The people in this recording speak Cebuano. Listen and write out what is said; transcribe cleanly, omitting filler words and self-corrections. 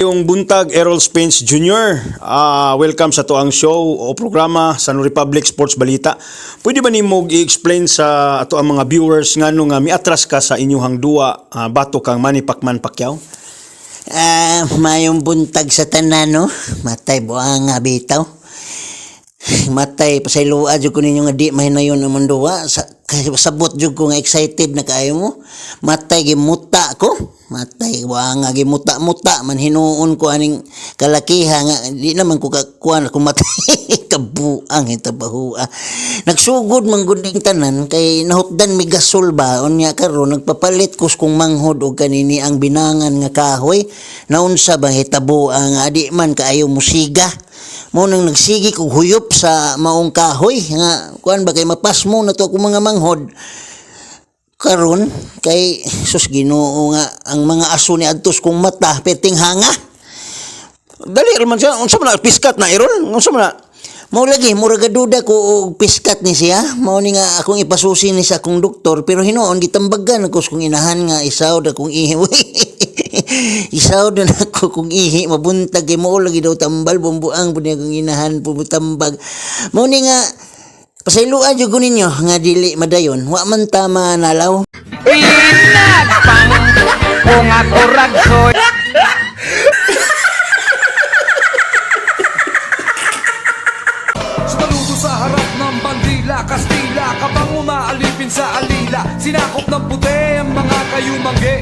Yung buntag, Errol Spence Jr. Welcome sa atoang show o programa sa New Republic Sports Balita. Pwede ba nimo i-explain sa ato ang mga viewers ngano nga miatras ka sa inyuhang duwa batok kang Manny Pacman Pacquiao? Mayong buntag sa tanan, no? Matay, buang nga bitaw. Matay, pasayloa jud ko ninyo nga di mahinayon ang munduwa. Sa, kay sabot jud ko nga excited na kaayo mo. Matay, gimuta ko. Matay, buang nga gimuta-muta. Man hinuon ko aning kalakiha nga. Di naman ko kakuan kung matay. Kabuang hitabahua. Nagsugod man gud ning tanan kay nahupdan mi gasol ba unya karon nagpapalit ko kung manghod og kanini ang binangan nga kahoy naunsa ba hitabo ang adi man kaayo musiga mo nang nagsigi kog huyop sa maong kahoy nga kuan ba kay mapasmo na to akong mga manghod karon kay sus Ginoo nga ang mga aso ni adtos kong mata perting hanga. Dali ra man siya. Unsa man na piskat na, Errol? Unsa man na? Mao lagi, mura duda ko og piskat ni siya. Mao ni nga akong ipasusi ni sa akong doktor, pero hinuon gitambagan ako sa kong inahan nga isaw da kong ihi. Isaw da nako kong ihi mabuntag kay mao lagi daw tambal bumbuang pud niya akong inahan pubutambag. Mao ni nga pasayloa jud ko ninyo nga dili madayon. Wa man ta manalaw. Pinagpang kung ako ragsoy. Sumaludo sa harap ng bandila, Kastila, kabang umaalipin sa alila. Sinakop ng puti ang mga kayumangge.